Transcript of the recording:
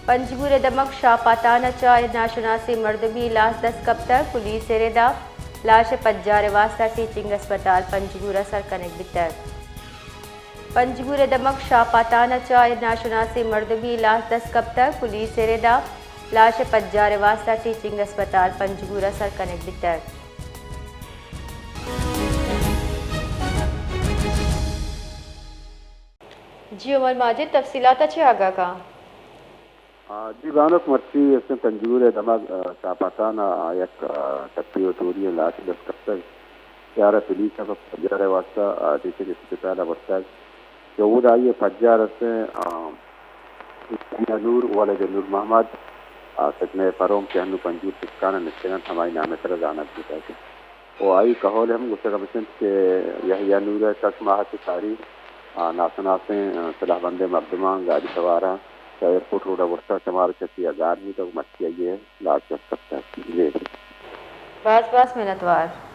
پنجگور ءِ دمگ شاپاتان ءَ چہ ناشناسیں مردمے ءِ لاش دست کپتگ، پولیس ءِ رد ءَ لاش ءِ پجار ءِ واستہ ٹیچنگ ہسپتال پنجگور ءَ سر کنگ بیتگ۔ پنجگور ءِ دمگ شاپاتان ءَ چہ ناشناسیں مردمے ءِ لاش دست کپتگ، پولیس ءِ رد ءَ لاش ءِ پجار ءِ واستہ ٹیچنگ ہسپتال پنجگور ءَ سر کنگ بیتگ۔ جی عمر ماجد، تفصیلات ءَ چہ آگاہ کن۔ آ، جی بانک، مرچی استیں پنجگور ءِ دمگ، آ، شاپاتان ءَ یک، آ، ٹپی ءُ ٹوری ءِ لاش دست کپتگ، چہ آ را پولیس ءَ پہ پجار ءِ واستہ، آ، ٹیچنگ ہسپتال ءَ برتگ کہ اودا آئی ءِ پجار استیں، آ، یحییٰ نور ولد نور محمد، آ، سجنہ پروم کہ ہنو پنجگور پسکان ءَ نشتگ انت، ہمائی نام ءِ سرا زانگ بوتگ۔ ءُ آئی ءِ کہول ہم گوشگ ءَ بہ انت کہ یحییٰ نور ءَ شش ماہ ءَ چہ ساری، آ، ناشناسیں، آ، سلاہ بندیں مردماں گاڑی سواراں چہ ایئرپورٹ روڈ ءَ برتگ، چمار چکی ءَ گار بوتگ ءُ مرچی آئی ءِ لاش دست کپتگ۔ جی۔ باز باز منتوار۔